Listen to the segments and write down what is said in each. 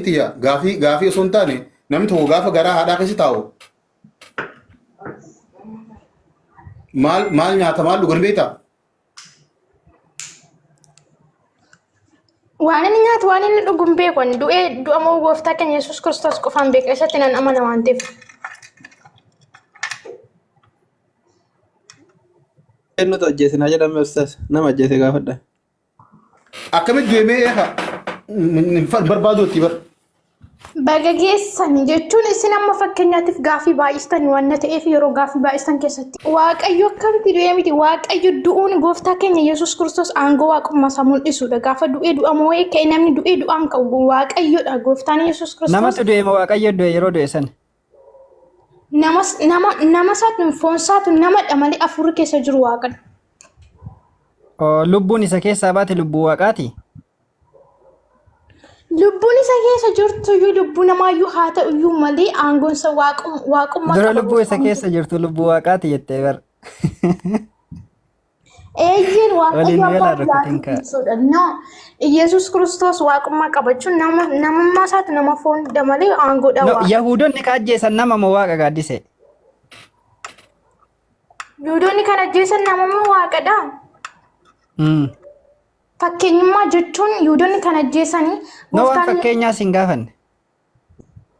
Tiyya gaafii gaafii osoo hin taane namni tokko gaafa garaa haadhaa keessa taa'u maal maal nyaata maal dhugan beektaa? Waan inni nyaatu waan inni dhugu hin beeku. Ani du'ee du'a moo gooftaa keenya Yesuus Kiristoos qofaan beeka. Isatti nan amana waan ta'eef. Eenyutu ajjeese naa jedhame ustaas nama ajjeese gaafadha. Akkamitti deemee eeka hin barbaadu itti bar. Baga geessan jechuun isin amma fakkeenyaatiif gaafii baay'istan waan ta'eef yeroo gaafii baay'istan keessatti Waaqayyo akkamitti du'ee miti Waaqayyo du'uun gooftaa keenya Yesuus Kiristoos aangoo waaqummaa isaa mul'isuudha. Gaafa du'ee du'a moo'ee ka'e namni du'ee du'aan ka'u Waaqayyodha. Gooftaan Yesuus Kiristoos Namatu du'e moo Waaqayyo du'e yeroo du'e sana? Namas nama nama isaatu foon isaatu namadha malee hafuurri keessa jiru waaqadha. Oo, Lubbuun isa keessaa baate lubbuu waaqaati? Lubbuun isa keessa jirtu iyyuu lubbuu namaayyuu haa ta'u iyyuu malee aangoon isa waaqummaa Dura qaba lubbuu isa gooftaan. keessa jirtu lubbuu waaqaati jettee bar. Eeyyeen Waliin Waaqayyo nu abbaa yaalaa rukutin biyyaatiif kaa. ibsuudha. No, Yesuus Kiristoos waaqummaa qabachuun nama namummaa isaatu nama foon malee aangoodha No, waaqa. Yahuudonni ka ajjeesan nama moo waaqa gaaddise? Yihudoonni kan ajjeesan nama moo waaqadha? Fakkeenyummaa jechuun Yihudoonni kan ajjeesanii No, waan gooftaan fakkeenyaa sin gaafanne.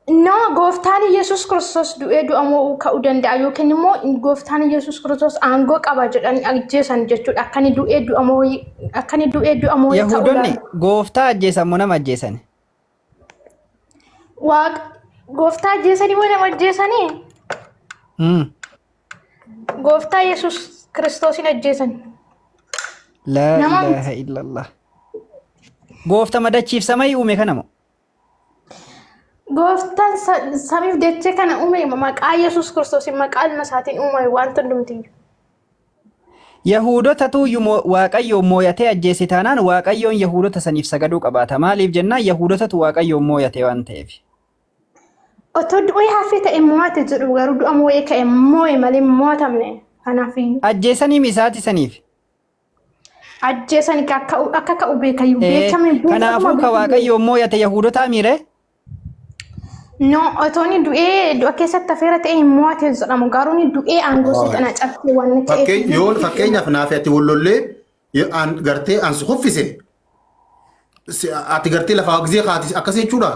No, gooftaan Yesuus Kiristoos du'ee du'a mo'uu ka'uu danda'a yookiin immoo gooftaan Yesuus Kiristoos aangoo qaba jedhanii ajjeesan jechuudha. Akka inni du'ee du'a mo'ee akka inni du'ee du'a mo'ee ka'uu Yahudoonni danda'a. gooftaa ajjeesan moo nama ajjeesan? Waaqa gooftaa ajjeesanii moo nama ajjeesanii? Gooftaa Yesuus Kiristoosin ajjeesan. Laa Nama ilaaha illallah. Goofta madachiif samii uume kana moo? Gooftaan samiif dachee kana uume maqaa Yesuus Kiristoosiin maqaa ilma isaatiin uumame wanta hundumtiyyuu. Yahuudotatu Waaqayyoon mooyatee ajjeese taanaan Waaqayyoon Yahuudota saniif sagaduu qabaata. Maaliif jennaan Yahuudotatu Waaqayyoon mooyate waan ta'eef. Otoo du'ee hafee ta'e mo'ate jedhu garuu du'a moo'ee ka'e moo'e malee mo'atamne. Kanaafiyyuu. Ajjeesanii misaati saniif. Ajjeesani akka akka ka'u beekayyuu beekame Kanaafuu ka Waaqayyoon mooyate Yahuudotaa miire? No, otoo inni du'ee du'a keessatti hafeera ta'e hin mo'ate jedhamu garuu inni du'ee aangoo seexanaa cabsee waan ta'eef. Yoo fakkeenyaaf naaf ati wal lollee an gartee an si kuffise ati gartee lafaa gizee kaati akkas jechuudha.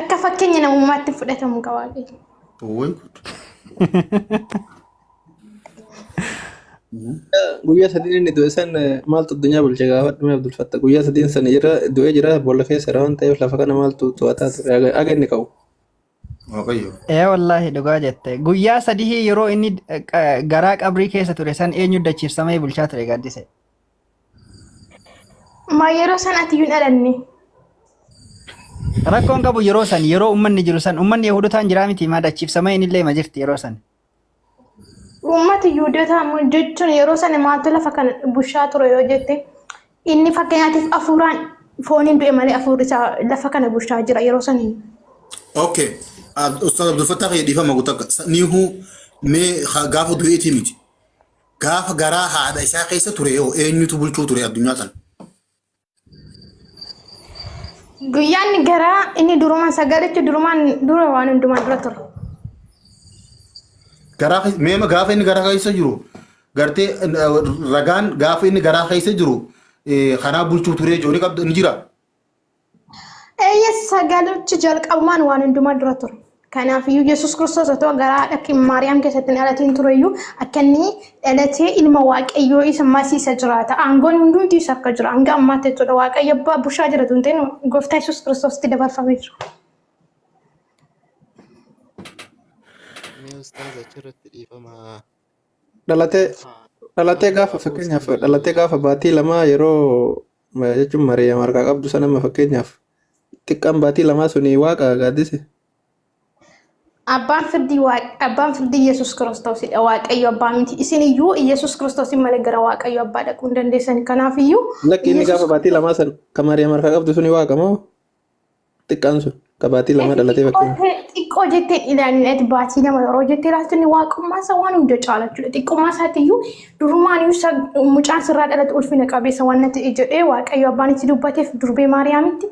Akka fakkeenya namummaatti fudhatamu qaba Waaqayyo. Way good. Guyyaa sadiin inni du'e san maaltu addunyaa bulche gaafadhu mee Abdul Fattah. Guyyaa sadiin san jira du'ee jira boolla keessa jira waan ta'eef lafa kana maaltu to'ataa ture haga inni ka'u. Waaqayyo. Ee wallaahi dhugaa jette. Guyyaa sadihii yeroo inni garaa qabrii keessa ture san eenyu dachiifsamee bulchaa ture gaaddise? Maa yeroo san ati iyyuu hin dhalanne. Rakkoon qabu yeroo san yeroo ummanni jiru san ummanni Yahudotaan jiraa miti maa dachiifsamee inni illee ma jirti yeroo san. Uummata Yihuudotaa immoo jechuun yeroo sana maaltu lafa kana bushaa ture yoo jette inni fakkeenyaatiif hafuuraan fooniin du'e malee hafuurri isaa lafa kana bushaa jira yeroo sana. Okay. Ustaz Abdul Fattah kiyya dhiifama guutakka. Niihuu mee gaafa du'eetii miti. Gaafa garaa haadha isaa keessa ture hoo eenyutu bulchuu ture addunyaa sana? Guyyaan garaa inni durumaan sagalichi durumaan dura waan hundumaa dura ture. Garaa mee gaafa inni garaa keessa jiru gartee ragaan gaafa inni garaa keessa jiru kanaa bulchuu turee jiru ni qabda ni jira. Eeyyee sagalichi jalqabumaan waan hundumaa dura ture. Kanaaf iyyuu Yesuus Kiristoos otoo garaa haadha Maariyaam keessatti hin dhalatiin ture iyyuu akka inni dhalatee ilma Waaqayyoo isa masiisa jiraata. Aangoon hundumti isa akka jira. Hanga ammaatti jechuudha. Waaqayyo abbaa bushaa jira tun ta'in gooftaa Yesuus Kiristoositti dabarfamee jira. Mee ustaaz achirratti dhiifama. Dhalatee dhalatee gaafa fakkeenyaaf dhalatee gaafa baatii lamaa yeroo jechuun Mariyaam harkaa qabdu sana amma fakkeenyaaf xiqqaan baatii lamaa suni waaqa gaaddise. Abbaan firdii abbaan firdii Yesuus Kiristoosidha. Waaqayyo abbaa miti. Isin iyyuu Yesuus Kiristoosin malee gara Waaqayyo abbaa dhaquu hin dandeessan. Kanaaf iyyuu Lakki inni gaafa baatii lamaa san kan Mariyaam harkaa qabdu suni waaqa moo xiqqaan sun Ka baatii lamaa dhalatee fakkeenya. Xiqqoo jettee ilaalin baatii 2 yeroo jettee ilaaltu inni waaqummaa isaa waan hunda caala jechuudha. Xiqqummaa isaatti iyyuu durumaan iyyuu mucaan sirraa dhalatu ulfina qabeessa waan ta'e jedhee Waaqayyo abbaan itti dubbateef durbee Maariyaamitti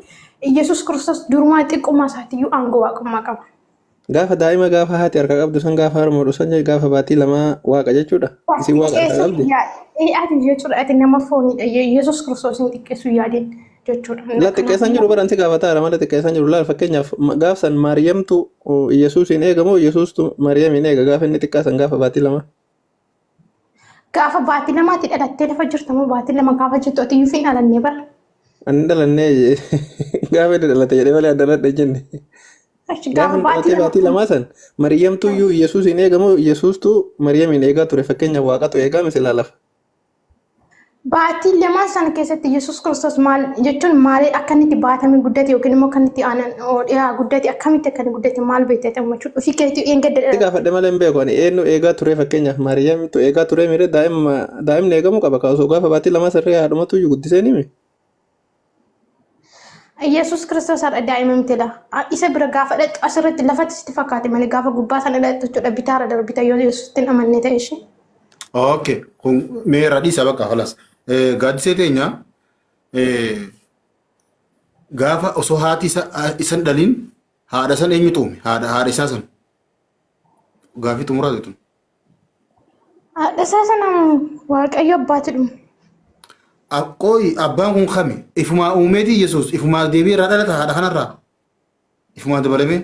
Iyyasuus Kiristoos durumaan xiqqummaa isaatti iyyuu aangoo waaqummaa qaba. Gaafa daa'ima gaafa haati harka qabdu san gaafa harma hodhu san gaafa baatii lamaa waaqa jechuudha. Isin waaqa harka qabdi. Ati jechuudha ati nama fooniidha. Yesuus Kiristoos hin xiqqeessu yaadeen jechuudha. La xiqqeessan jiru baranti gaafataara malee xiqqeessan jiru laal fakkeenyaaf gaaf san Maariyamtu Yesuusiin eega moo Yesuustu Maariyamiin eega gaafa inni xiqqaa san gaafa baatii lamaa. Gaafa baatii lamaatti dhalattee lafa jirta moo baatii 2 gaafa jirtu ati iyyuu hin dhalannee bara. Ani dhalannee gaafa inni dhalate jedhee malee ani dhaladhe hin jenne. Achi Gaafa gaafa inni baatii dhalatee lama baatii lamaa san Mariyamtu iyyuu Yesuusiin eega moo Yesuustu Mariyamiin eegaa ture fakkeenyaaf waaqatu eegaa misilaa lafa. Baatii lamaan sana keessatti Yesuus Kiristoos maal jechuun maaliin akka inni itti baatamee guddate yookiin immoo akka inni itti aanan dhiyaa guddate akkamitti akka inni guddate maal beekta jechuudha. Ofii keetii eeggadda Si dhalate. gaafadhe malee hin beeku ani eenyu eegaa ture fakkeenyaaf Maariyamtu eegaa ture mire daa'ima daa'imni eegamuu qaba ka osoo gaafa baatii lamaa sirree haadhumatu iyyuu guddisee nimi. Yesuus Kiristoos har'a daa'ima miti laa. Isa bira gaafa dhaqxu asirratti lafatti sitti fakkaate malee gaafa gubbaa sana dhaqxu jechuudha bitaarra darbita yoo Yesuusitti hin amanne ta'e ishee. Okay, kun mee irraa dhiisa bakka halas. Gaaddisee teenya gaafa osoo haati isa isan dhalin haadha san eenyutu uume? Haadha haadha isaa san. Gaafii xumuraa jettu. Haadha isaa sana Waaqayyo abbaatu dhume. Qoy abbaan kun kami? Ifumaa uumeeti Yesuus ifumaa deebi'ee irraa dhalata haadha kanarraa. Ifumaa dabalamee.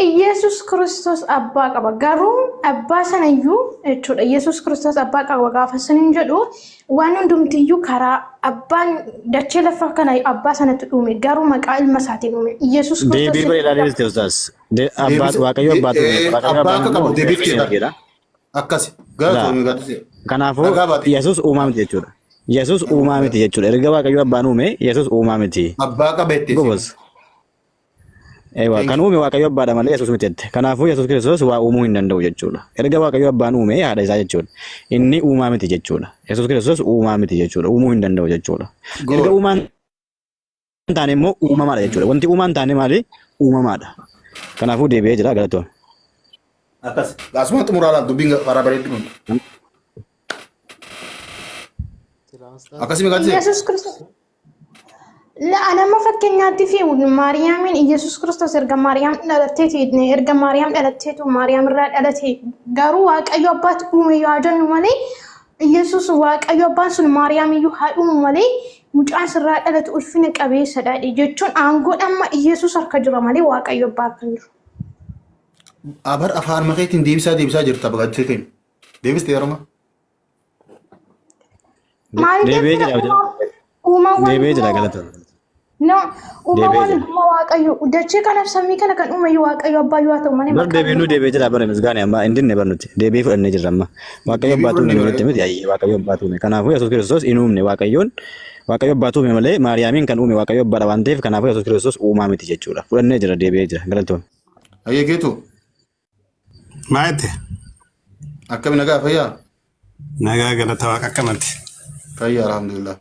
Iyeesus Kiristoos abbaa qaba. Garuu abbaa sana iyyuu jechuudha. Iyeesus Kiristoos abbaa qaba gaafa saniin jedhu waan hundumtiyyuu karaa abbaan dachee lafa kana abbaa sanatti uume garuu maqaa ilma isaatiin uume. Iyeesus Kiristoos Deebii bareedaa deebiste ustaas. Abbaa Deebise Waaqayyo abbaatu uume. Waaqayyo abbaa abbaan akka qabu immoo deebifte deebii bara. argeedha. Akkasi. Laa. Galatoomi gaaddisee. Kanaafuu Ragaa baate. Yesuus uumaa miti jechuudha. Yesuus uumaa miti jechuudha. Erga Waaqayyo abbaan uume Yesuus uumaa miti. Abbaa qabeette Gobos. siin. Ewa, Thank kan you. uume Waaqayyo abbaadha malee Yesuus miti jette. Kanaafuu Yesuus Kiristoos waa uumuu hin danda'u jechuudha. Erga Waaqayyo abbaan uume haadha isaa jechuudha. Inni uumaa miti jechuudha. Yesuus Kiristoos uumaa miti jechuudha. Uumuu hin danda'u jechuudha. Erga Good. uumaan hin taane immoo uumamaadha jechuudha. Wanti uumaa hin taane maali? Uumamaadha. Kanaafuu deebi'ee jira galatoon. Akkas. Asuma xumuraa laal dubbiin karaa bareeddu kun. Silaa ustaaz Akkasii gaaddisee. Iyeesus Kiristoos La anamma fakkeenyaatti fi Maariyaamiin Iyesuus Kiristoos erga Maariyaam dhalatteeti erga Maariyaam dhalatteetu Maariyaam irraa dhalate garuu Waaqayyo abbaatti uume yoo jennu malee Iyesuus Waaqayyo abbaan sun Maariyaam iyyuu haa uumu malee mucaan sirraa dhalatu ulfina qabeessadha jechuun aangoon amma Iyesuus harka jira malee Waaqayyo abbaa harka hin jiru. Abar afaan makeetiin deebisaa deebisaa jirta gaaddisee keenya. Deebiste yeroo Maaliif Deebi'ee deebisee jira. uumaan waan Deebi'ee jira hundumaa galatoon. No, uumaa Deebi'ee waan jira. hundumaa Waaqayyo dachee kanaaf samii kana kan uume iyyuu Waaqayyo abbaa yoo haa ta'u malee Bar maqaa deebiinuu ilma deebi'ee jira bara misgaane amma hin dinne bar nuti deebii fudhannee jirra amma. Waaqayyo Deebii abbaatu uume fudhannee nuun jette bara. miti ayyee Waaqayyo abbaatu uume. Kanaafuu Yesuus Kiristoos hin uumne Waaqayyoon Waaqayyo abbaatu uume malee Maariyaamiin kan uume Waaqayyo abbaadha waan ta'eef kanaafuu Yesuus Kiristoos uumaa miti jechuudha. Fudhannee jira deebi'ee jira galatoon. Hayyee geetu. Maa jette? Akkami nagaa fayyaa? Nagaa galata waaqa akkamati? Fayyaa alhamdulillah.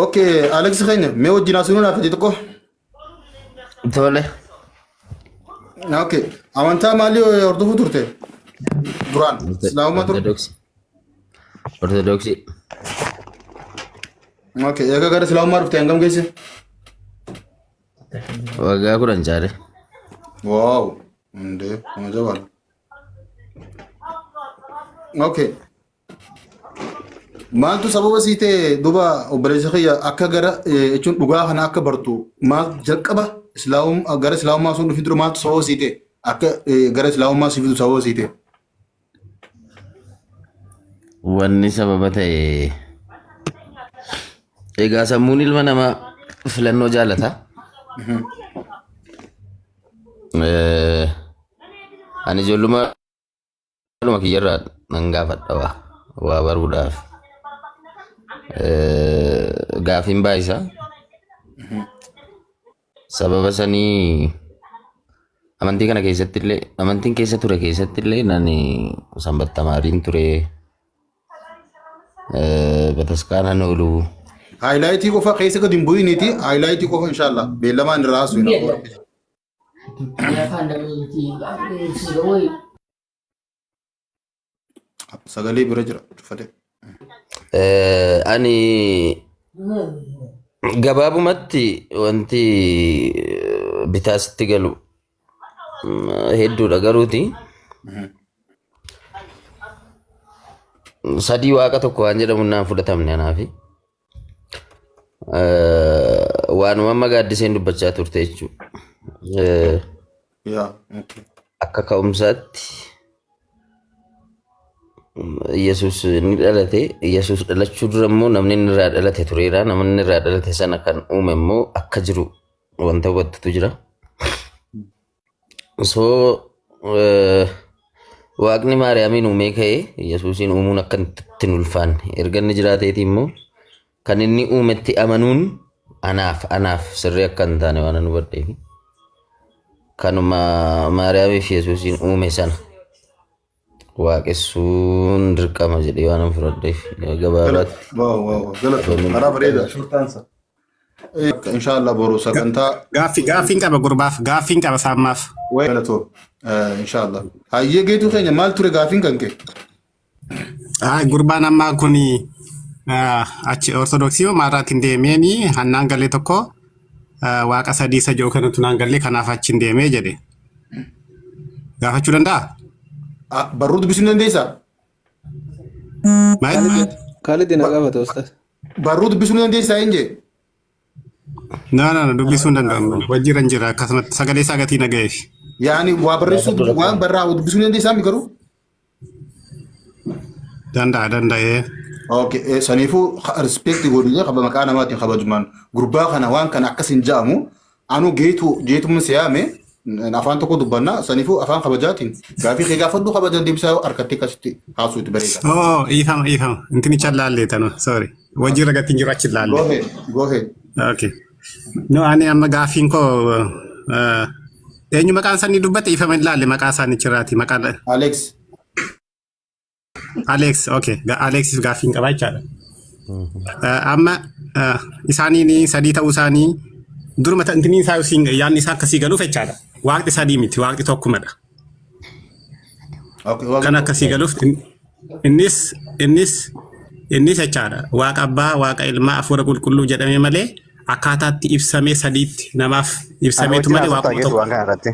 Okay, Alex keenya mee wajjin haasofnu naaf ati tokko. Tole. Okay, amantaa maalii hordofuu turte? Duraan Islaamummaa ture? Ortodoksii. Ortodoksii. Okay, eega gara Islaamummaa dhufte hangam geesse? Waggaa 10 caale. Wow, hundee nama jabaadha. Okay. Maaltu sababa sii ta'e duuba obboleessa kiyya akka gara jechuun dhugaa kana akka bartu maal jalqaba islaamum gara islaamummaa sun dhufii dura maaltu sababa sii ta'e akka gara islaamummaa sii fidu sababa sii ta'e. Wanni sababa ta'e egaa sammuun ilma namaa filannoo jaalata. Ani ijoollummaa kiyyarraa nan gaafadha waa waa baruudhaaf. Gaafiin baay'isa. Sababa sanii amantii kana keessatti illee amantiin keessa ture keessatti illee nani sanbat tamaariin ture bataskaanaan oolu. Highlight qofa keessa gadi hin bu'iniiti. Highlight qofa inshallah. Beellamaan irraa haasuu hin Sagalee bira jira. Cufate. Ani gabaabumatti wanti bitaa sitti galu hedduudha garuuti. Sadii waaqa tokko waan jedhamu naan fudhatamne anaafi. Waanuma amma gaaddiseen dubbachaa turte jechuudha. Yaa. Okay. Akka ka'umsaatti Yesuus ni dhalate. Yesuus dhalachuu dura immoo namni inni irraa dhalate tureera. Namni inni irraa dhalate sana kan uume immoo akka jiru wanta hubattutu jira. So Waaqni Maariyaamiin uumee ka'ee Yesuusiin uumuun akka itti hin ulfaanne. Erga inni jiraateeti immoo kan inni uumetti amanuun anaaf sirrii akka hin taane waan an hubadheef. Kanuma Maariyaamii fi Yesuusiin uume sana waaqessuun dirqama jedhee waan an fudhadheef gabaabaatti. Waaw waaw galatoomii karaa bareedaa shortaansa. Inshallah boru sagantaa Gaaffiin qaba gurbaaf gaaffiin qaba saammaaf. Galatoom inshallah. Hayyee geetuu keenya maal ture gaaffiin kan kee? Gurbaan ammaa kun achi ortodoksii maarraatti hin deemeeni hannaan galee tokko waaqa sadii isa jiru kanatu naan galee kanaaf achi hin deemee jedhe. Gaafachuu danda'a? Barruu dubbisuu ni dandeessaa? Maal? Kaalid na gaafata ustaas. Barruu dubbisuu ni dandeessaa hin jee? No, no, no, dubbisuu hin danda'amu. Wajjira hin jira akkasumatti sagalee isaa gatii na ga'eef. Yaani waa barreessuu waan barraa dubbisuu ni dandeessaa mi garuu? Danda'a danda'ee. Okay, saniifuu respect godhee qaba maqaa namaatiin kabajumaan gurbaa kana waan kana akkas hin ja'amu anu geetu jeetumma siyaame afaan tokko dubbanna saniifuu afaan kabajaatiin gaafii kee gaafadhu kabajan deebisaa harkatti akkasitti haasuu itti bareeda. Oh, dhiifama dhiifama. Intini challaallee tanu sorry. Wajjira gatiin jiru achi Go ilaalle. ahead, go ahead. Okay. No, ani amma gaaffiin koo eenyu maqaan isaanii dubbate ifama hin laalle maqaa isaanii chirraati maqaan Alex. Alex, okay. Alexiif gaaffiin qabaa jechaadha. Amma isaaniin sadii ta'uu isaanii duruma intiniin isaa siin yaadni isaa akkasii galuuf jechaadha. Waaqni sadii miti, waaqni tokkumadha. Okay, waaqni Kan akkasii galuuf innis jechaadha. Waaqa abbaa, waaqa ilmaa, hafuura qulqulluu jedhamee malee akkaataatti ibsamee sadiitti namaaf Ana ibsameetu wajjin malee haasoftaa waaquma geessu tokko. waan kana irratti.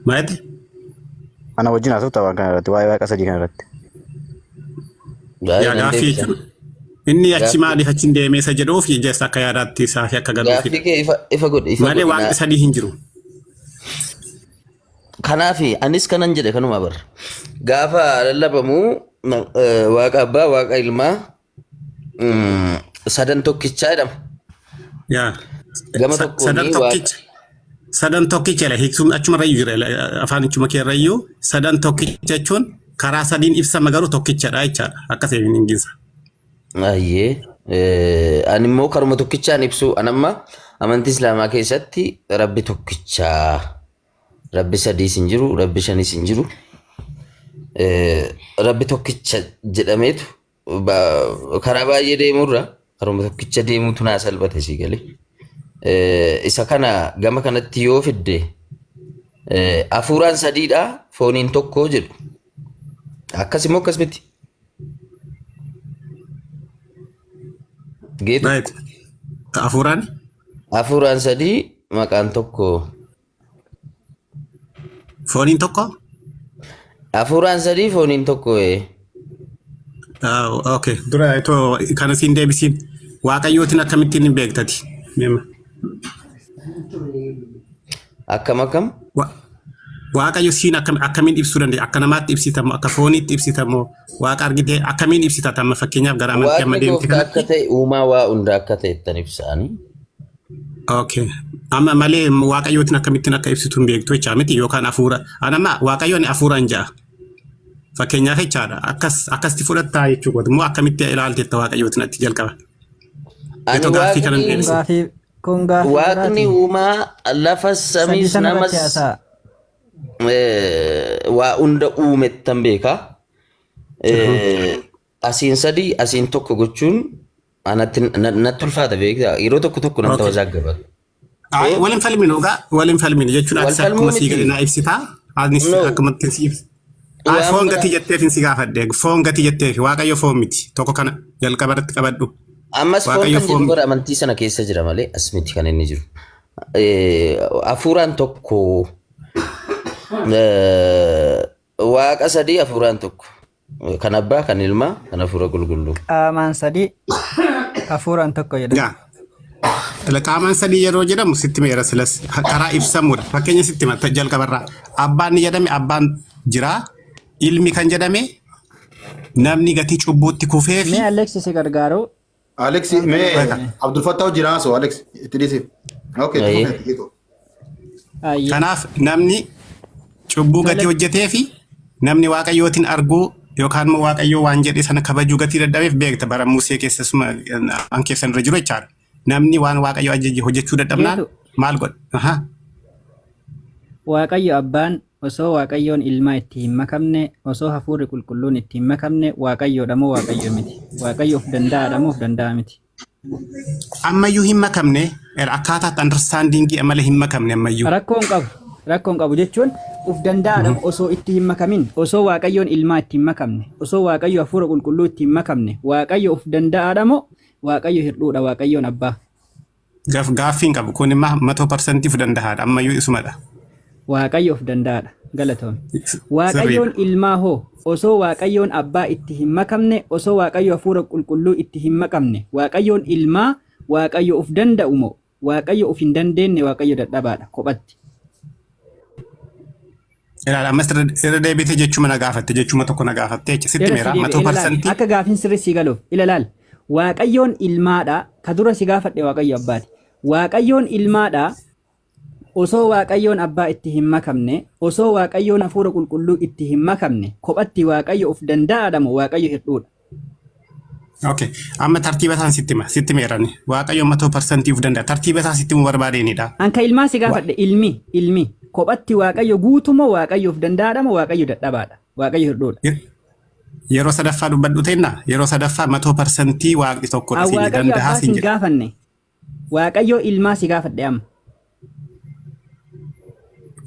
Maal? Ana wajjin haasoftaa waan kana irratti waa'ee waaqa sadii kana irratti. Baay'ee Yaa nan gaaffii deebisa. jechuun inni achi Gaaffii maaliif achi hin deemee isa jedhuuf jeessa akka yaadaatti isaa fi akka gaaffii galuufidha. kee ifa godhi ifa Malee godhi waaqni naa. sadii hin jiru. Kanaaf anis kanan jedhe kanuma bar. Gaafa lallabamu waaqa abbaa waaqa ilmaa sadan tokkichaa jedhama. Yaa. Gama Sadan tokkoon waaqa tokkicha. Sadan tokkicha jedha hiiksuun achuma irra jira afaan achuma kee irra iyyuu sadan tokkicha jechuun karaa sadiin ibsama garuu tokkichadha jechaadha akka seemin inginsa. Ayyee. Ani immoo karuma tokkichaan ibsu an amma amantii Islaamaa keessatti rabbi tokkichaa rabbi sadiis hin jiru rabbi shanis hin jiru rabbi tokkicha jedhameetu karaa baay'ee deemurra karuma tokkicha deemuutu naa salphate sii galee. Isa kana gama kanatti yoo fidde hafuuraan sadiidha fooniin tokko jedhu. Akkas immoo akkas miti. Geetu. Right. Hafuuraan Hafuuraan sadii maqaan tokko. fooniin tokko. Hafuuraan sadii fooniin tokko. Ah, okay. Dura itoo kana siin deebisiin waaqayyootiin akkamittiin hin beektati? Meema. Akkam akkam? Waaqayyo siin akkamiin ibsuu dandeenya? Akka namaatti ibsitamoo akka fooniitti ibsitamoo waaqa argitee akkamiin ibsita amma fakkeenyaaf gara amantii amma Waaqni deemte gooftaa akka kanatti? ta'e uumaa waa hundaa akka ta'e ittan ibsaanii. Okay. Amma malee waaqayyootiin akkamittiin akka ibsitu hin beektu jechaa miti yookaan hafuura. An amma waaqayyoon hafuuraan ja'a. Fakkeenyaaf jechaadha. Akkas akkasitti fudhattaa jechuu kooti. Immoo akkamitti ilaaltetta waaqayyootiin atti jalqaba? Ani Itoo gaaffii kana hin waaqni deebisin. Kun gaafii waaqni biraati. uumaa lafa Sadii samiis sana irratti namas haasa'a. waa hunda uumettan beeka. Asiin sadii asiin tokko gochuun Anatti natti ulfaata beektaa yeroo tokko tokko nan Okay. tawazaagaba. Ay, waliin falminu egaa waliin falminu jechuun Wal atis falmuu akkuma sii miti. gadi naa ibsitaa anis No. akkuma ittiin si ibsa. Ay, Waan foon bira gatii jetteef hin si gaafadhe foon gatii jetteef waaqayyo foon miti tokko kana jalqaba irratti qabadhu ammas foon waaqayyo kan foon jedhu bara amantii sana keessa jira malee as miti kan inni jiru. Hafuuraan tokko waaqa sadii hafuuraan tokko kan abbaa kan ilmaa kan hafuura qulqulluu. Qaamaan sadii hafuuraan tokko jedha. Gaa. Qaamaan sadii yeroo jedhamu sitti meera silas karaa ibsamuudha. Fakkeenya sitti hima jalqabarraa. Abbaan ni jedhame abbaan jira. Ilmi kan jedhame namni gatii cubbuutti kufee fi Mee Alex si gargaaru Alex mee Abdul Fattah wajjin haasa'u Alex itti dhiisi. Okay, Ayyee. itti fufi. Ayyee. kanaaf namni cubbuu gatii Tole. hojjetee fi namni waaqayyootiin arguu yookaan immoo waaqayyoo waan jedhe sana kabajuu gatii dadhabeef beekta bara Musee keessa suma an keessan irra jiru jechaadha. Namni waan waaqayyo ajaje hojjechuu dadhabnaan Geetu maal godha? Aha. Waaqayyo abbaan osoo waaqayyoon ilmaa itti hin makamne osoo hafuurri qulqulluun itti hin makamne waaqayyoodha moo waaqayyo miti? Waaqayyo of danda'aadha moo of danda'a miti? Ammayyuu hin makamne akkaataatti understandingii amala hin makamne ammayyuu. Rakkoon qabu. Rakkoon qabu jechuun of danda'aadha osoo itti hin makamin osoo waaqayyoon ilmaa itti hin makamne osoo waaqayyo hafuura qulqulluu itti hin makamne waaqayyo of danda'aadha moo waaqayyo hirdhuudha waaqayyoon abbaa. Gaaffii hin qabu kun immoo 100% of danda'aadha ammayyuu isumadha. Waaqayyo of danda'aadha galatoome. Waaqayyoon Sirriidha. ilmaa hoo osoo waaqayyoon abbaa itti hin makamne osoo waaqayyo hafuura qulqulluu itti hin makamne waaqayyoon ilmaa waaqayyo of danda'u moo waaqayyo of hin dandeenye waaqayyo dadhabaadha kophatti. Ilaala ammas irra deebitee jechuma na gaafatte jechuma tokko na gaafatte jecha sitti Irra si meera deebi'e matoo ila laal parsantii akka gaafiin sirri si galuuf ila laal waaqayyoon ilmaadha ka dura si gaafadhe waaqayyo abbaati. Waaqayyoon ilmaadha osoo waaqayyoon abbaa itti hin makamne osoo waaqayyoon hafuura qulqulluu itti hin makamne kophatti waaqayyo of danda'aadha moo waaqayyo hirdhuudha. Okay. Amma tartiiba isaan sitti hima sitti meerani waaqayyo 100% of danda'a tartiiba isaa sitti himuu barbaadeenidha. Anka ilmaa si gaafadhe ilmi ilmi kophatti waaqayyo guutumoo waaqayyo of danda'aadha moo waaqayyo dadhabaadha waaqayyo hirdhuudha. Yeroo sadaffaa dubbadhu teenna yeroo sadaffaa 100% waaqni tokkodha An siin waaqayyo danda'a abbaa siin sin jedha. gaafanne waaqayyo ilmaa si gaafadhe amma.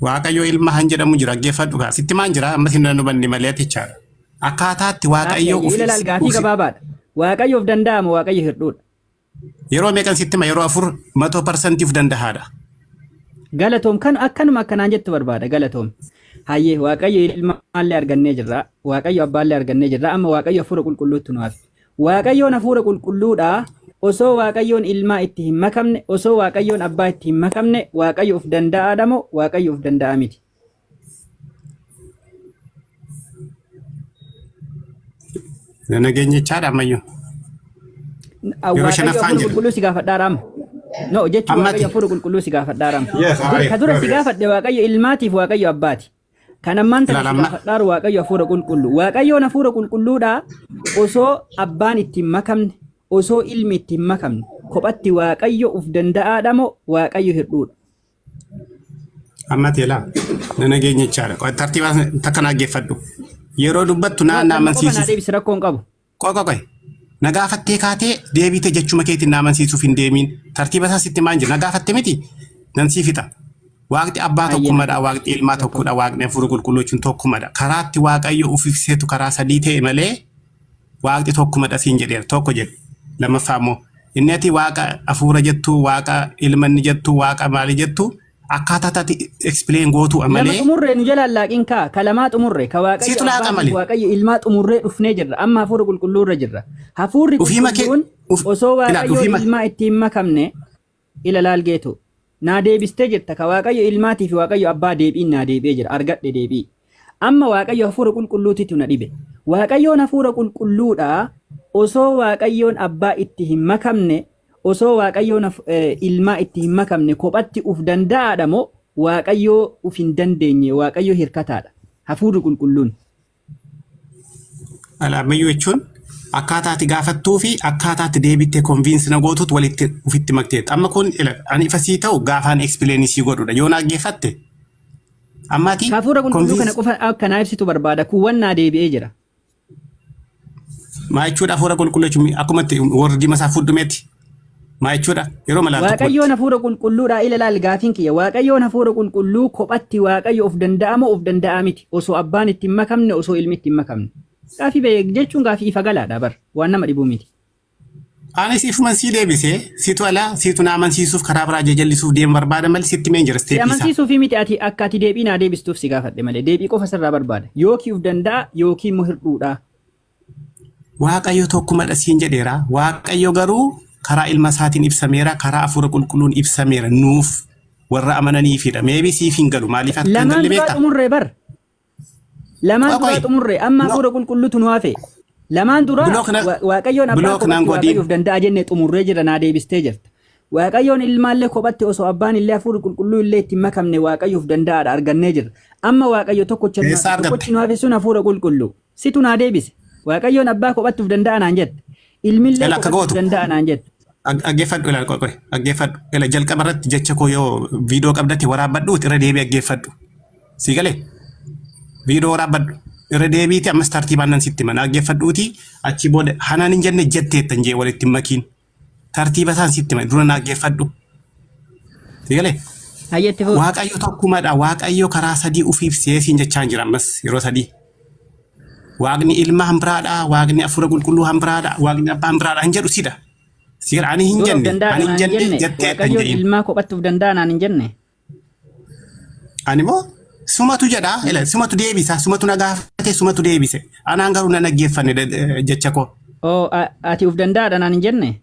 Waaqayyo ilma han jedhamu jira dhaggeeffadhu kaa sitti maan jira amma sin hubanne malee ati jechaadha. Akkaataatti waaqayyo Gaafii of ila laal gaafii of gabaabaadha. Waaqayyo of danda'a moo waaqayyo hirdhuudha. yeroo meeqan sitti hima yeroo afur 100% of danda'aadha. Galatoom kan akkanuma akkanaan jettu barbaada galatoom. Hayyee waaqayyo ilmaallee argannee jirra. Waaqayyo abbaallee argannee jirra. Amma waaqayyo hafuura qulqulluutti nu hafe. Waaqayyoon hafuura qulqulluudha. Osoo waaqayyoon ilmaa itti hin makamne, osoo waaqayyoon abbaa itti hin makamne, waaqayyo of danda'aadha moo waaqayyo of danda'a miti? Nageenya jechaadha ammayyuu. Yeroo Waaqayyo shanaffaan hafuura jira. qulqulluu si gaafadhaara amma. No jechuun Ammati. waaqayyo hafuura qulqulluu si gaafadhaara amma. Yes, aye, Ka dura si yes. gaafadhe waaqayyo ilmaatiif waaqayyo abbaati. Kan ammaan tana Ilaala si amma gaafadhaaru waaqayyo hafuura qulqulluu. Waaqayyoon hafuura qulqulluudha osoo abbaan itti hin makamne, osoo ilmi itti hin makamne, kophatti waaqayyo of danda'aadha moo waaqayyo hirdhuudha? Ammati ilaa nageenya jechaadha. Tartiiba takka na dhaggeeffadhu. Yeroo dubbattu No, naa na kanuma qofa naa amansiisuuf. deebisi rakkoo hin qabu. Qoy qoy qoy. Na gaafattee kaatee deebite jechuma keetiin na amansiisuuf hin deemiin. Tartiiba isaa sitti maan jira. Na gaafatte miti nan sii fixa. Waaqni abbaa Hayyee na tokkummadha, waaqni ilmaa tokkodha, waaqni hafuura qulqulluu jechuun tokkumadha. Karaatti waaqayyo of ibseetu karaa sadii ta'e malee waaqni tokkumadha siin jedheera. Tokko jedhe. Lammaffaa immoo inni ati waaqa hafuura jettu, waaqa ilma inni jettu, waaqa maali jettu akkaataa taati explain gootu Lama malee xumurree nu jalaan laaqin kaa ka lamaa xumurre ka waaqayyo siitu laaqa abbaatiif malee. waaqayyo ilmaa xumurree dhufnee jirra amma hafuura qulqulluu irra jirra. Hafuurri Ufiima kee qulqulluun uf osoo ilaal waaqayyoon ufiima ilmaa itti hin makamne ila laal geetu naa deebistee jirta ka waaqayyo ilmaatii fi waaqayyo abbaa deebiin naa deebi'ee jira argadhe deebii. Amma waaqayyo hafuura qulqulluutitu na dhibe. Waaqayyoon hafuura qulqulluudha osoo waaqayyoon abbaa itti hin makamne osoo waaqayyoon ilmaa itti hin makamne kophatti uf danda'aadha moo waaqayyoo uf hin dandeenye waaqayyo hirkataadha hafuurri qulqulluun. Alaamayyuu jechuun akkaataa ati gaafattuu fi akkaataa ati deebittee convince na gootutu walitti ofitti makteetta. Amma kun ila ani ifa sii ta'u gaafaan explain sii godhudha. Yoo na dhaggeeffatte amma ati Hafuura qulqulluu kana convince qofa akka naa ibsitu barbaada kuuwwan naa deebi'ee jira. Maa jechuudha hafuura qulqulluu jechuun akkuma itti warri masaa fudhumeeti. Maa jechuudha yeroo malaa Waaqayyoon tokkotti. hafuura qulqulluudha ila laal gaafiin kiyya. Waaqayyoon hafuura qulqulluu kophatti Waaqayyo of danda'amoo of danda'a miti. Osoo abbaan itti hin makamne, osoo ilmi itti hin makamne. Gaafii ba'e jechuun gaafii ifa galaadha bar. Waan nama dhibuu miti. Anis ifuman sii deebise, situ ala situ na amansiisuuf karaa biraa jajallisuuf deema barbaada malee sitti meen jira Si steepii isaa. amansiisuuf miti, ati akka ati deebii naa deebistuuf si gaafadhe malee deebii qofa sirraa barbaada. Yookii of danda'a yookii immoo hirdhuudha. Waaqayyo tokkumadha siin jedheera. Waaqayyo garuu karaa ilma isaatiin ibsameera, karaa hafuura qulqulluun ibsameera nuuf warra amananiifidha. Maybe siif hin galu. Maaliif akka hin Lamaan galle duraa beektaa? xumurree bar. Lamaan duraa Qoqoy. xumurree amma No. hafuura qulqulluutu nu hafe. Lamaan duraa Block na Waaqayyoon abbaa block naan kophatti godhiin. Waaqayyoof danda'a jennee xumurree jira, naa deebistee jirta. Waaqayyoon ilmaallee kophatti osoo abbaan illee hafuurri qulqulluu illee itti hin makamne Waaqayyoof danda'aadha argannee jirra. Amma Waaqayyo tokkocha nu Eessaa hafe, argatte? tokkochi nu hafe sun hafuura qulqulluu. Situ naa deebise. Waaqayyoon abbaa kophatti of danda'a naan jette. Ilmillee Ela akka kophatti of gootu. danda'a naan jette. Dhaggeeffadhu ilaali, qoy qoy, dhaggeeffadhu. Ela jalqaba irratti jecha koo yoo viidiyoo qabdate waraabbadhu, irra deebii dhaggeeffadhu. Sii galee viidiyoo waraabbadhu irra deebiiti, ammas tartiibaan nan sitti mana dhaggeeffadhuuti, achi booda hanaan hin jenne jetteettan jee walitti hin makiin, tartiiba isaan sitti mana dura na dhaggeeffadhu. Sii galee Hayyetti fuudhu. Waaqayyo tokkumadha. Waaqayyo karaa sadii ufiif seesiin jechaan jira ammas yeroo sadii. Waaqni ilma hambiraadha, waaqni hafuura qulqulluu hambiraadha, waaqni abbaa hambiraadha hin jedhu sidha. Siira ani hin Dura of jenne, danda'aadha ani hin naan hin jenne jenne. jetteetta hin Waaqayyoon jedhin. ilmaa kophatti of danda'a naan hin jenne. Ani immoo sumatu jedha, ila sumatu deebisa, sumatu na gaafate, sumatu deebise. Anaan garuu na dhaggeeffanne jecha koo. Oo, ati of danda'aadha naan hin jenne.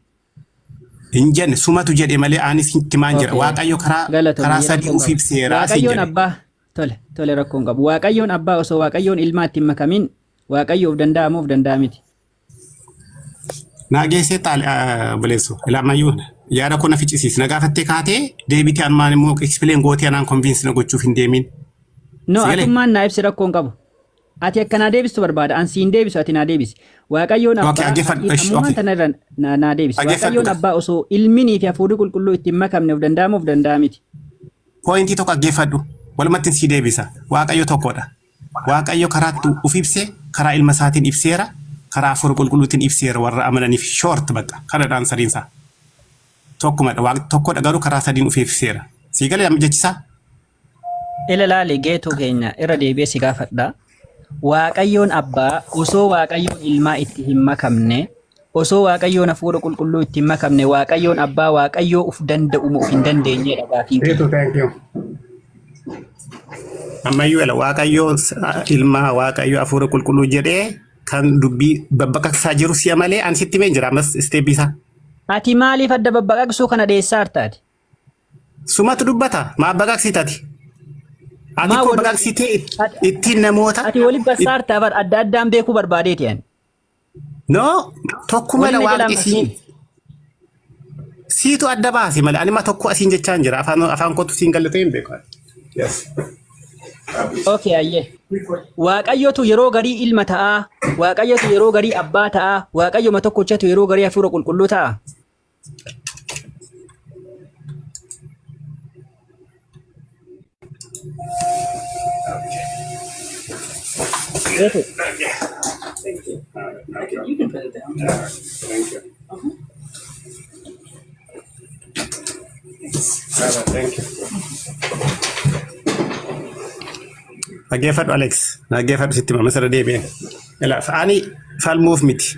Hin jenne, sumatu jedhe malee anis itti maan jira. Okay. Waaqayyo karaa Galatoomi, karaa rakkoon sadii qabu. uf ibseera siin Waaqayyoon jedhe. abbaa, tole tole, rakkoon qabu. Waaqayyoon abbaa osoo Waaqayyoon ilmaa itti hin makamin Waaqayyo of danda'a moo of danda'a miti? Naa geessee xaali obboleessu. Ilaa ammayyuu yaada koo na ficcisiisi. Na gaafattee kaatee deebitee ammaan immoo explain gootee anaan convince na gochuuf hin deemin. No, Si galee? atummaan naa ibsi, rakkoon qabu. Ati akka naa deebistu barbaada. An siin deebisu, ati naa deebisi. Waaqayyoon Okay, abbaa dhaggeeffadhu. ati Ish, ammumaan okay. tana irra naa deebisi. Dhaggeeffadhu Waaqayyoon gaa. abbaa osoo ilminii fi hafuurri qulqulluu itti hin makamne of danda'a moo of danda'a miti? Pointii tokko dhaggeeffadhu. Walumatti sii deebisa. Waaqayyo tokkodha. Waaqayyo karaatti uf ibse, karaa ilma isaatiin ibseera, karaa hafuura qulqulluutiin ibseera warra amananiif, short bakka. Kanadhaan sadiinsaa. Tokkumadha. Waaqni tokkodha garuu karaa sadiin uf ibseera. Sii galee amma jechisaa? Ila laali geetuu keenya, irra deebi'ee si gaafadha. Waaqayyoon abbaa osoo Waaqayyoon ilmaa itti hin makamne, osoo Waaqayyoon hafuura qulqulluu itti hin makamne, Waaqayyoon abbaa Waaqayyoo uf danda'u moo uf hin dandeenyedha gaafiin kiyya. Geetuu, thank you. Ammayyuu ila Waaqayyo ilma, Waaqayyo hafuura qulqulluu jedhee kan dubbii babbaqaqsaa jiru si'a malee ani sitti himeen jira ammas steepii isaa. Ati maaliif adda babbaqaqsuu kana dheessaa artaati? Sumatu dubbata, maa baqaqsitati? Ati Maa koo wal baqaqsitee ittiin namoota ati waliin bassaartaa bar, adda addaan beekuu barbaadeeti ani. No, tokkumadha Waliin na jalaan waaqni siin barsiin. siitu adda baase malee ani ma tokko asiin jechaan jira, afaan afaan kootu siin galle ta'e hin beeku. Yes. Okay, ayyee. Waaqayyotu yeroo garii ilma ta'aa, Waaqayyotu yeroo garii abbaa ta'aa, Waaqayyoma tokkochatu yeroo garii hafuura qulqulluu ta'a. Geetu. Thank you. Thank you. Dhaggeeffadhu Alex, dhaggeeffadhu, sitti hima masirra deebi'een. Ilaa, ani falmuuf miti.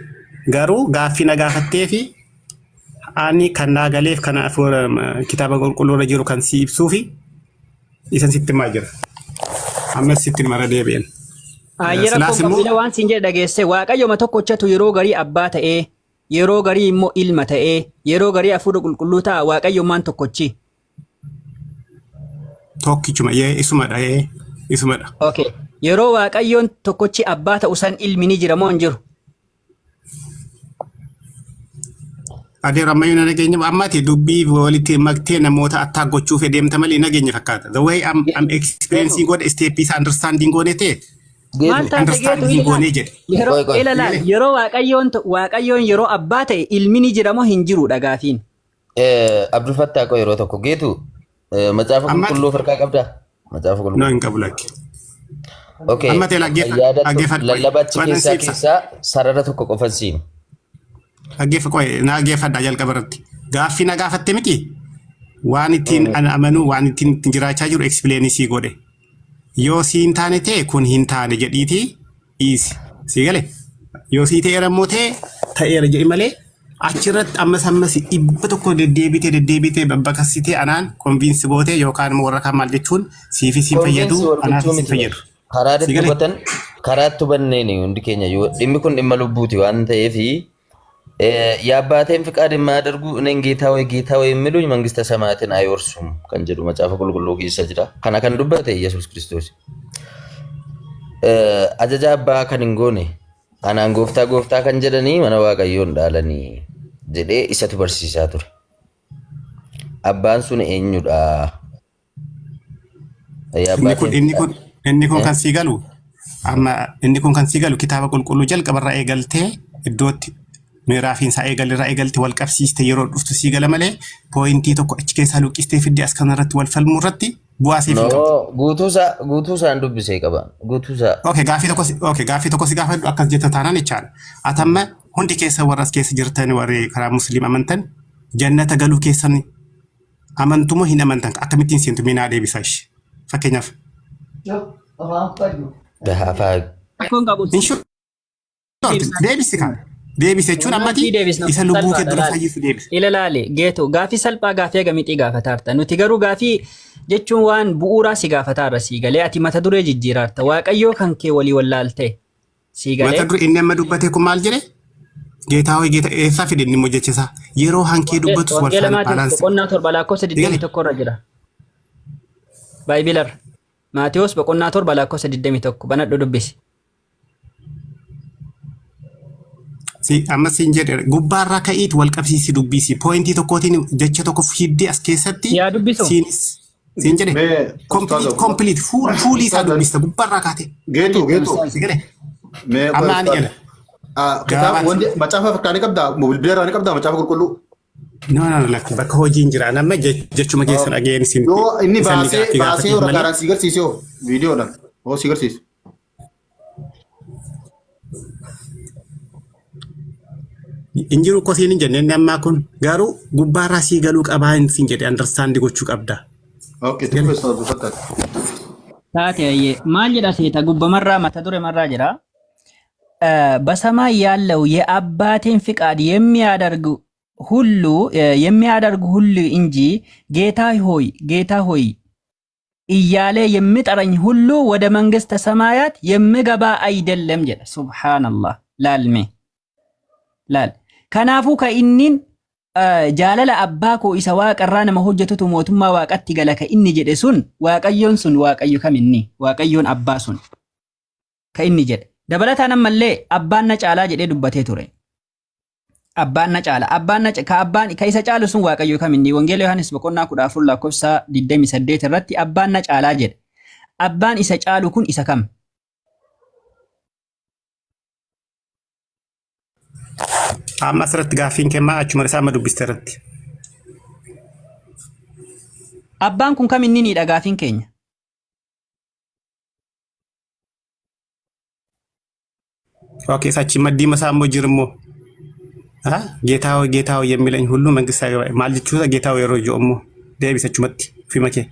Garuu gaaffii na gaafattee fi ani kan naa galeef kan hafuura kitaaba qulqulluu irra jiru kan si ibsuu fi isan sitti himaa jira. Ammas sitti hima irra deebi'een. Ayyee, Silaas rakkoon qabu immoo ila waan siin jedhe dhageesse, Waaqayyoma tokkochatu yeroo garii abbaa ta'ee, yeroo garii immoo ilma ta'ee, yeroo garii hafuura qulqulluu ta'a, Waaqayyummaan tokkochi. Tokkichuma, yee, isumadha, yee, isumadha. Okay. Yeroo Waaqayyoon tokkochi abbaa ta'u san ilmi ni jira moo hin jiru? Adeero, ammayyuu na nageenya ammati dubbii walitti maktee namoota attack gochuuf deemta malee nageenya fakkaata. The way I'm experiencing godhe step isa understanding goone ta'e Maal Geetu. taate geetu understanding ila goonee jedhe. yeroo Qoy qoy. ila laal, yeroo Waaqayyoon yeroo abbaa ta'e ilmi ni jira moo hin jiru gaafiin. Abdul Fattah, qoy yeroo tokko, Geetu, macaafa Ammati qulqulluu of harkaa qabdaa? Macaafa no qulqulluu. hin qabu lakki. Okay. Amma ta'e dhaggeeffadhu. Yaadattu Dhaggeeffadhu. lallaba achi Waan keessaa si ibsa. keessaa sarara tokko qofan siima. Qoye na dhaggeeffadha jalqaba irratti. Gaaffii na gaafatte miti. Waan ittiin an amanuu, waan ittiin jiraachaa jiru explain sii godhe. Yoo sii hin taane ta'e, kun hin taane jedhiitii dhiisi. Sii gale? Yoo sii ta'eera immoo ta'e, ta'eera jedhi malee, achirratti ammas ammas 100 deddeebitee deddeebitee babbaqassitee anaan convince gootee yookaan immoo warra kaan maal jechuun siifis hin fayyadu, Convince wal anaafis gochuu hin miti. fayyadu. Karaa Sii galee? dubbatan karaa itti hubanneen hundi keenya yoo dhimmi kun dhimma lubbuuti waan ta'eefi የአባቴን ፍቃድ የማያደርጉ እኔን ጌታ ሆይ ጌታ ሆይ የሚሉኝ መንግስተ ሰማያትን አይወርሱም kan jedhu macaafa qulqulluu keessa jira. Kana kan dubbate Yesuus Kiristoos. Ajaja abbaa kan hin goone anaan gooftaa gooftaa kan jedhanii mana Waaqayyoo hin dhaalanii jedhee isatu barsiisaa ture. Abbaan sun eenyudha? Inni kun የአባቴን inni kun inni kun Eh? kan sii galu, amma inni kun kan sii galu kitaaba qulqulluu jalqabarraa eegaltee iddootti miiraafiin isaa eegalirraa eegalte wal qabsiiste yeroo dhuftu sii gala malee, point tokko achi keessaa luqqistee fiddee as kanarratti wal falmuu irratti bu'aa siif hin No, qabu. guutuusaa dubbisee qaba. Guutuusaa. Okay, gaaffii tokko si gaafadhu, akkas jetta taanaan jechaadha. Ati amma hundi keessa warra as keessa jirtan, warri karaa musliim amantan, jannata galuu keessan amantumoo hin amantan? Akkamittiin seentu minaa deebisaa ishee? Fakkeenyaaf. Hafaa Rakkoon qabu. In short, deebisi kana. Deebisi jechuun ammati Deebisna. isa lubbuu kee Salphaadha, dura laali. fayyisu deebisi. Ila laale geetu, gaafii salphaa gaafii agamitii gaafataarta. Nuti garuu gaafii jechuun waan bu'uuraa si gaafataarra, sii galee, ati mata duree jijjiiraarta. Waaqayyoo kan kee walii wallaalte sii galee. Mata duree inni amma dubbate kun maal jedhe? ጌታ ሆይ ጌታ eessaa fide inni immoo jecha isaa? Yeroo hankee dubbatus wal Wangeela faana Maatiyoos balance. boqonnaa 7 lakkoofsa 21 irra jira. Baayibilarra. Maatiyoos boqonnaa 7 lakkoofsa 21 banadhu dubbisi. Si amma siin jedhe, gubbaarraa ka'iit wal qabsiisi dubbisi. Point tokkootiin jecha tokko fiddee as keessatti Yaa dubbisu. siinis siin jedhe Mee complete ustaaza complete fuulii isaa dubbista gubbaarraa kaate. Geetu, geetu. Si jedhe Mee amma ani jedha. Kitaaba Gaabaati. wanti macaafa fakkaanii qabdaa, bilbila irraa ni qabdaa macaafa qulqulluu? No, no, no, lakki, bakka hojiin jira nama jechuma keessan dhageen isin Yoo inni isan baasee gaaffii baasee gaafateef malee. ragaadhaan si garsiise hoo, viidiyoodhaan hoo si garsiise. Hin jiru kosiin hin jenne, inni ammaa kun garuu gubbaarraa sii galuu qabaa hin siin jedhe, understand gochuu qabda. Okay, tuffee ustaaza fakkaata. Taate ayyee maal jedha seeta, gubbamarraa mata dure marraa jira. በሰማይ ያለው የአባቴን ፍቃድ የሚያደርግ ሁሉ እንጂ ጌታ ሆይ ጌታ ሆይ እያለ የሚጠራኝ ሁሉ ወደ መንግስተ ሰማያት የሚገባ አይደለም jedha. Subhaanallah, laalme laal. Kanaafuu ka innin jaalala abbaa koo isa waaqarraa nama hojjetutu mootummaa waaqatti gala ka inni jedhe sun, waaqayyoon sun waaqayyo kam inni, waaqayyoon abbaa sun ka inni jedhe. Dabalataan ammallee abbaan na caalaa jedhee dubbatee ture. Abbaan na caala. Abbaan na ka abbaan ka isa caalu sun waaqayyo kam inni? Wangeela Yohaannis boqonnaa 14 lakkoofsa 28 irratti abbaan na caalaa jedhe. Abbaan isa caalu kun isa kam? Amma asirratti gaaffiin kemmaa achuma isaa amma dubbiste irratti. Abbaan kun kam inni niidha gaaffiin keenya? Okay, isachi maddii isaa immoo jiru immoo ጌታ ሆይ ጌታ ሆይ የሚለኝ ሁሉ መንግስት አይገባ maal jechuudha? ጌታ ሆይ yeroo jiru immoo deebisa achumatti ofii makee.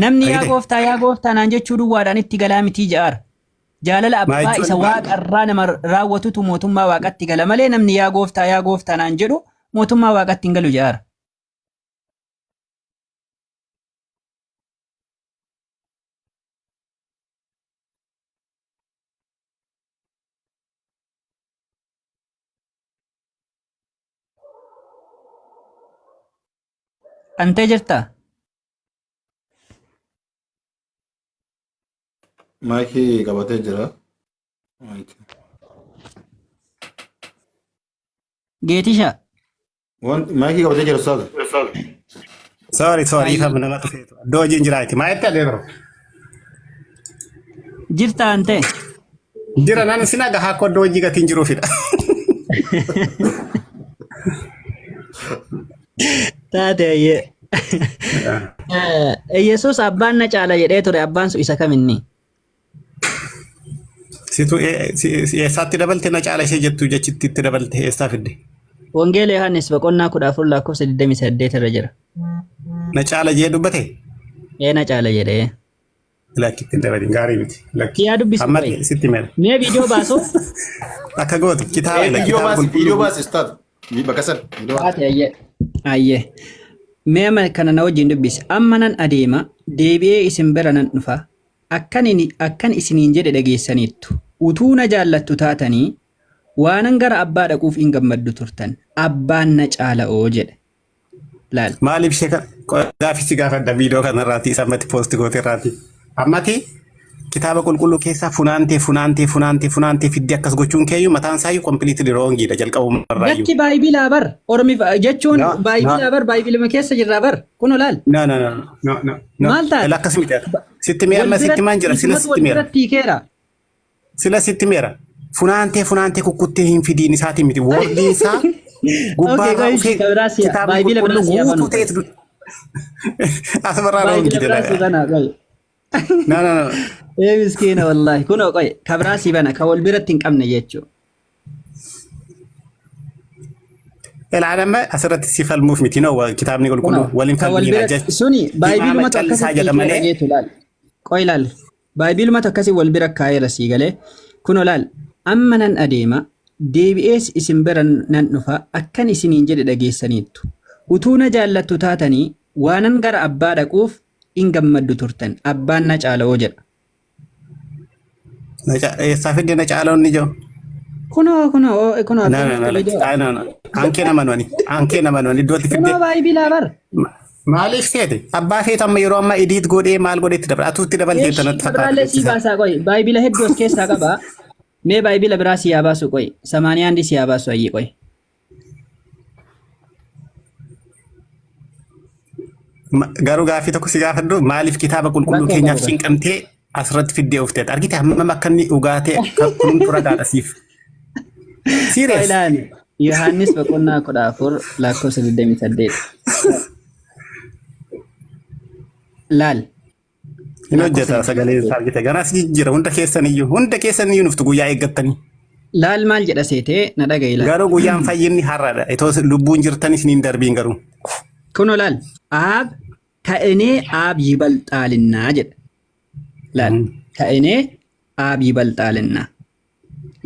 Namni yaa Argite? gooftaa yaa gooftaa naan jechuu duwwaadhaan itti galaa mitii ja'aara. Jaalala Maal abbaa jechuun isa waaqarraa nama raawwatutu mootummaa waaqatti gala malee, namni yaa gooftaa yaa gooftaa naan jedhu mootummaa waaqatti hin galu ja'aara. Antee jirtaa? Maayikii qabatee jira. Geetisha. Maayikii qabatee jira ustaaza. Sorry, sorry, ifama nama dhufeetu. Iddoo hojiin jiraati. Maa itti adeemu? Jirtaa antee? Jira, naan isin aga haa iddoo hojii gatiin jiruufidha. Taate ayyee. Yesuus abbaan na caala jedhee ture, abbaan sun isa kam inni? Situ eessaatti dabalte na caala ishee jettu jechitti itti dabalte eessaa fidde? Wangeela Yohaannis boqonnaa 14 lakkoofsa 28 irra jira. Na caala jee dubbate? Ee, na caala jedhee. Lakki, itti hin dabalin, gaarii miti. Lakki. Yaa dubbisu Amma qoyi. sitti mera. Mee viidiyoo baasuu? Akka gootu kitaaba ila Viidiyoo kitaaba baasi, qulqulluu viidiyoo baasi ustaaz. Bakka san. Viidiyoo baasi. Baate ayyee. Ayyee. Mee amma kana na wajjin dubbisi. Amma nan adeema, deebi'ee isin bira nan dhufa. Akkan isiniin jedhe dhageessaniittu. Utuu na jaallattu taatanii waanan gara abbaa dhaquuf in gammaddu turtan. Abbaan na caala'oo jedhe. Laal. Maaliif ishee kan gaaffii si gaafadha viidiyoo kanarraati isa ammatti post goote irraati. Ammati kitaaba qulqulluu keessaa funaantee funaantee funaantee funaantee fiddee akkas gochuun keeyyuu mataan isaayyuu completely wrongiidha jalqabumarraayyuu. Lakki, baayibilaa bar. Ormi jechuun No, no. baayibilaa bar, baayibiluma keessa jirraa bar. Kun laal. No, no, no, no, no, no. Maal taate? Ela akkas miti. Sitti mee Wal amma sitti biratti maan jira sila isumatu sitti wal meera. biratti hiikeera. Sila sitti meera. Funaantee funaantee kukkuttee hin fidiin isaatii miti. Wordiin isaa Okay, gubbaarraa qoyi dhufee ka biraa si'a. kitaabni Baayibila biraa qulqulluu si'a guutuu banu. ta'etu asumarraa Baayibila wrongii biraa si dha. bana qoyi. No, no, no. Ee miskiina wallaahi. Kunoo qoyi ka biraa si bana ka wal biratti hin qabne jechuudha. Ilaa amma asirratti si falmuuf miti no kitaabni qulqulluu Kunoo waliin ka wal falmiina bira jecha suni himaama baayibilumatu callisaa akkasitti jedha hiikeera malee geetu laal. Qoyi laal. Baayibilumatu akkasii wal bira kaa'eera sii galee. Kunoo laal. Amma nan adeema, deebi'ees isin bira nan dhufa, akkan isiniin jedhe dhageessaniittu. Utuu na jaallattu taatanii waanan gara abbaa dhaquuf in gammaddu turtan. Abbaan na caala'oo jedha. Eessaa fidde na caala inni jiru? Kunoo kunoo kunoo No, no, no, akkamitti no, no, no. Ankee nama nuani. Ankee nama nuani. Iddootti fidde. Kunoo baayibilaa bar. Maaliif seete? Abbaa feetu amma yeroo amma edit godhee maal godhee itti dabala. Atuu itti dabaltee Eeshi natti fakkaata. kabiraallee sii baasaa qoyi. Baayibila hedduu as keessaa qaba. Mee baayibila biraa sii haa baasu qoyi. 81 sii haa baasu ayyee qoyi. Garuu gaaffii tokko si gaafadhu, maaliif kitaaba qulqulluu Rakkoo keenyaaf qabu. cinqamtee asirratti fiddee oofteet? Argite hammam akka inni dhugaatee kunumtu ragaadha siif. Serious. Ilaali. Yohaannis boqonnaa 14 lakkoofsa 28. Laal. Hin hojjeta sagalee isaa argite. Ganas jijjiira hunda keessaniyyuu nuftu guyyaa eeggattanii. Laal, maal jedha seetee na dhaga'i laal. Garuu guyyaan fayyinni har'aadha. Itoo lubbuun jirtan isiniin darbiin garuu. Kunoo laal. አብ ከእኔ አብ ይበልጣልና jedha. Laal. ከእኔ አብ ይበልጣልና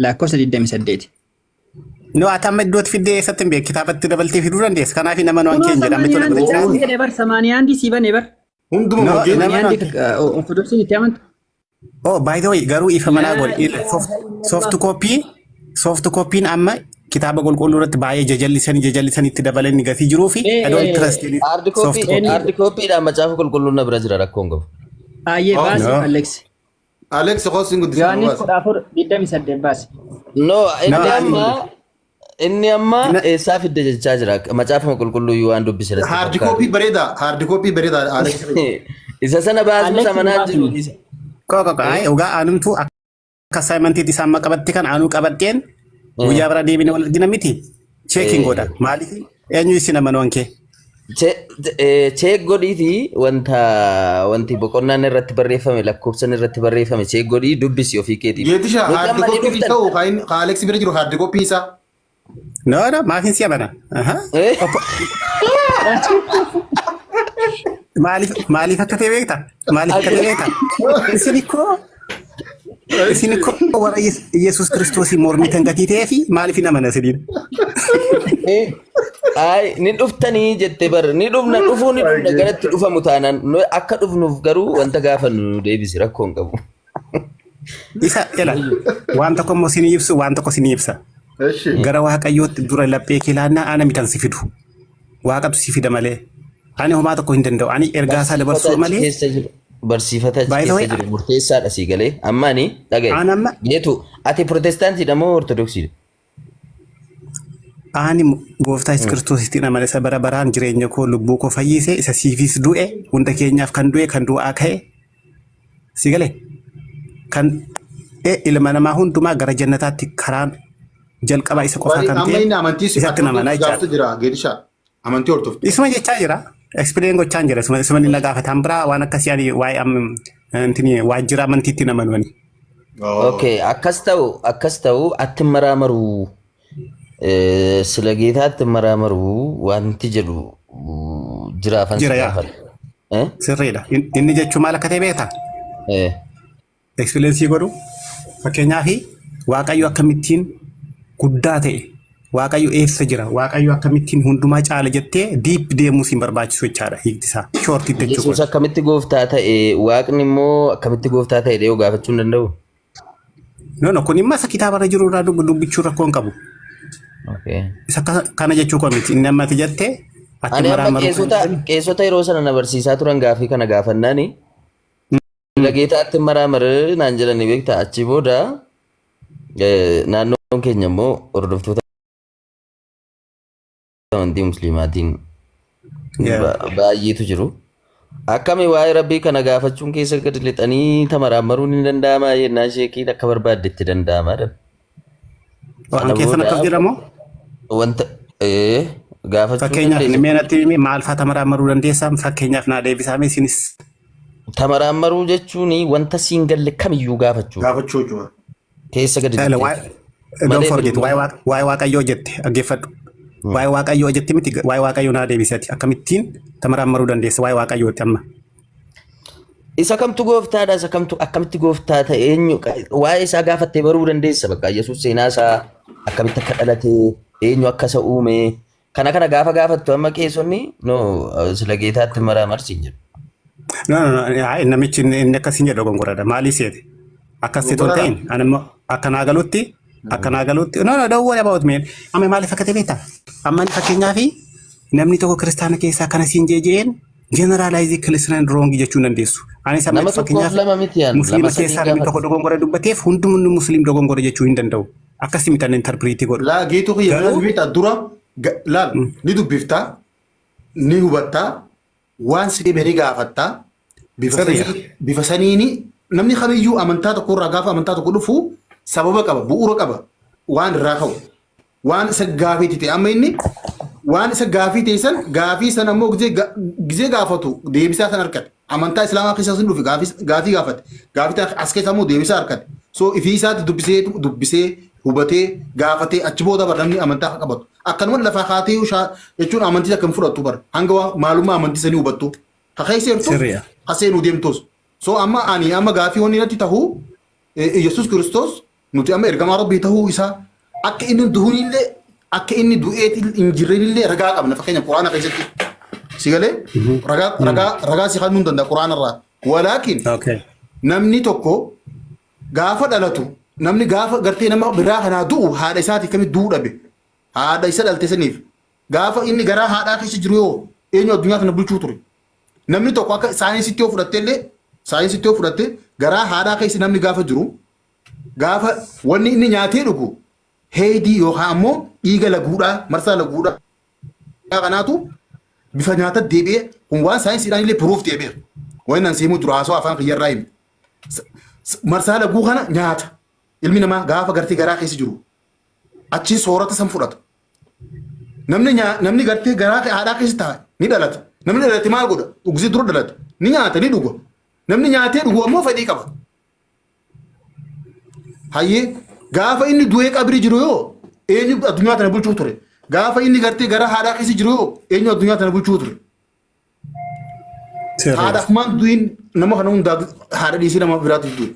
lakkoofsa 28. No, ati amma iddootti fiddee eessatti hin beeku kitaabatti dabaltee fiduu dandeessa. Kanaaf nama nuwan Kunoo keenya jedhamee tola 81 dabaltee. sii jedhe bar, 81 sii bane bar. Hunduma No, wangeela. nama 81 ortodoksiin itti amantu. Oh, by the way, garuu ifa manaa Laa godhe. ilaaha Soft illallah. copy, soft copy'n amma kitaaba qulqulluu irratti baay'ee jajallisanii jajallisanii itti dabalanii gatii jiruu fi I don't trust in Hard soft copy copy. Hard copyidhaan macaafa qulqulluun na bira jira, rakkoon qabu. Ayyee baasi No. Alex. Alex Hosin guddisa Yohaannis baasi. 14 28 baasi. No, No, inni ani amma inni amma Na- eessaa fidde jechaa jira. Macaafuma qulqulluu waan dubbise natti Hard fakkaata. copy bareeda. Hard copy bareeda Alex. Isa sana baasuu Alex samanaa jiru. baasni. Qo qo ay dhugaa anumtu akka assignmentiitti isaan amma qabatte kan anuu qabatteen guyyaa bira deebine wal argina miti. Checking godha. Maaliif eenyu isin amanuwan kee? Check godhiitii wanta wanti boqonnaan irratti barreeffame, lakkoofsan irratti barreeffame check godhii dubbisi ofii keetiif. Geetisha, Nuti hard amma ni copy dhuftan. ta'u ka Alex bira jiru hard copy isaa. No, no, maafin si amana? Aha. Maaliif akka ta'e beektaa? Maaliif akka ta'e beektaa? Isin ikkoo warra Yesuus Kiristoosii mormitan gatii ta'ee fi maaliif hin amana isiniin? Ay, ni dhuftanii jette bar, ni dhufna, dhufuu ni dhufna, garatti dhufamu taanaan akka dhufnuuf garuu wanta gaafannu nu deebisi, rakkoo hin qabu. Isa ela waan tokko immoo isinii ibsu, waan tokko isinii ibsa. Eshi. Gara Waaqayyootti dura laphee kee laannaa ana mitan si fidu. Waaqatu si fida malee. Ani homaa tokko hin danda'u. Ani ergaa isaa Barsiifata dabarsuu achi malee. keessa jiru. Barsiifata achi By the keessa way, jiru murteessaadha sii galee. Amma ani dhagaye. Aan amma Geetu, ati protestaantiidha moo ortodoksiidha? Ani gooftaa Yesuus Kiristoositti amane, isa bara baraan jireenya koo lubbuu koo fayyise, isa siifis du'e, hunda keenyaaf kan du'e, kan du'aa ka'e, si galee, kan ilma namaa hundumaa gara jannataatti karaan jalqabaa isa qofaa kan Amma ta'e inni amantii si isatti namanaa jechaadha. gaafatu jira Geetisha. Amantii hordoftu. Isuma jechaa jira. Explain gochaan jira. Isuma inni na gaafatan biraa waan akkasii ani waa'ee intini waajjira amantiitti namanuu ani. Okay, akkas ta'u atti maraamaru, sila geetaatti maraamaru wanti jedhu jiraafan si Jira yaa. gaafadha. Eh? Sirriidha. Inni jechuun maal akka ta'e beektaa? Eh. Explain godhu. Fakkeenyaaf, Waaqayyo akkamittiin guddaa ta'e, Waaqayyo eessa jira, Waaqayyo akkamittiin hundumaa caala jettee deep deemuu siin barbaachisu jechaadha hiikti isaa. Shortitti Yesuus jechuudha. akkamitti gooftaa ta'e, Waaqni immoo akkamitti gooftaa ta'e dhiyoo gaafachuu hin danda'u? No, kun immoo isa kitaabarra jiru irraa dubbachuu rakkoo hin qabu. Okay. Isa kana jechuu koo miti. Inni ammati jettee atti Ani amma maraamaru kan qeessota jedhu. qeessota yeroo sana na barsiisaa turan gaafii kana gaafannaani sila geetaatti maraamar naan jedhani beektaa. Achi booda naannoon keenya immoo hordoftoota amantii musliimaatiin baay'eetu jiru. Akkami waa'ee rabbii kana gaafachuun keessa gadi lixanii tamaraamaruun ni danda'amaa jennaan, sheekiin akka barbaaddetti danda'amaa dha. Waan Sana keessan booda akkas jedhamoo? Wanta gaafachuu Fakkeenyaaf dandeessa. mee natti himi, maal fa'aa tamaramaruu dandeessaa? Fakkeenyaaf naa deebisaa mee isinis. Tamaramaruu jechuun wanta siin galle kamiyyuu gaafachuu. Gaafachuu jechuudha. Keessa gadi Don't Malee forget, waa'ee Waaqayyoo jette, dhaggeeffadhu. Waa'ee Waaqayyoo jette miti, waa'ee Waaqayyoo naa deebisati. Akkamittiin tamaramaruu dandeessa waa'ee Waaqayyooti amma? Isa kamtu gooftaadha, isa kamtu akkamitti gooftaa ta'e, eenyu, waa'ee isaa gaafattee baruu dandeessa. Bakka Yesuus seenaa isaa, akkamitti akka dhalate, eenyu akka isa uume, kana kana gaafa gaafattu, amma qeessonni no, sila geetaatti maraamarsiin jedhu. No, namichi inni akkasiin jedhu gongoradha. Maaliif seete? Akkas ta'e Gongoradha. ta'in ani immoo akka naa galutti, no, don't worry about me. Amma maaliif akka ta'e beektaa? Amma inni fakkeenyaaf namni tokko kiristaana keessaa kana siin je'een generalize kiristaana wrong jechuu hin dandeessu. Anis amma Nama tokkoof fakkeenyaaf lama miti yaan musliima lama sadii keessaa namni tokko gaafatu. dogongora dubbateef hundumni musliim dogongora jechuu hin danda'u. Akkasii miti ani interpret godhu. Laa, geetuu kiyya, Garuu beektaa, dura laal, ni dubbiftaa, ni hubattaa, waan si dhibe ni gaafattaa. Bifa Sirriidha. Bifa saniini namni kamiyyuu amantaa tokko irraa gaafa amantaa tokko dhufu sababa qaba, bu'uura qaba, waan irraa ka'u. Waan isa gaafiitti ta'e, amma inni waan isa gaafii ta'e san, gaafii san ammoo gizee gaafatu deebisaa san argate. Amantaa islaamaa keessa sun dhufe, gaafii gaafate. Gaafii ta'e as keessa ammoo deebisaa argate. So ifii isaatti dubbisee dubbisee hubatee gaafatee achi booda bar namni amantaa akka qabatu. Akkanuma lafaa kaatee jechuun amantii akka hin fudhattu bar hanga maalummaa amantii sanii hubattu. Ka keessa jirtu Sirriidha. ka seenuu deemtus. So amma ani amma gaafii wanni natti tahu, Yesuus Kiristoos nuti amma ergamaa Rabbii tahuu isaa, akka inni du'uunillee, akka inni du'eet hin jirrenillee ragaa qabna, fakkeenya Quraana keessatti. Si galee, ragaa si kennuu hin danda'a Quraana irraa. Walaakin namni tokko gaafa dhalatu, namni gaafa gartee nama biraa kanaa du'u, haadha isaatiif kamitti du'uu dhabe? Haadha isa dhalte saniif gaafa inni garaa haadhaa keessa jiru yoo eenyu addunyaa kana bulchuu ture? Namni tokko akka saayinsitti yoo fudhatte illee, saayinsitti yoo fudhatte, garaa haadhaa keessa namni gaafa jiru, gaafa wanni inni nyaatee dhugu heedii yookaan ammoo dhiiga laguudhaa, marsaa laguudhaa kanaatu bifa nyaata deebi'ee. Kun waan saayinsiidhaan illee proof deebi'eera. Waan nan siimuu dura haasoo afaan kiyyarraa himi. Marsaa laguu kana nyaata ilmi namaa gaafa gartee garaa keessa jiru achi soorata san fudhata. Namni gartee garaa haadhaa keessa taa'e ni dhalata. Namni dhalate maal godha? Dhugsii dura dhalate. Ni nyaata, ni dhuga. Namni nyaatee dhugu ammoo fedhii qaba. Hayyee, gaafa inni du'ee qabrii jiru yoo eenyu addunyaa tana bulchuu ture? Gaafa inni gartee garaa haadhaa keessa jiru yoo eenyu addunyaa tana bulchuu ture? Sirriidha. Haadhaaf maan du'in nama kana hundaa haadha dhiisee nama biraatiif du'e.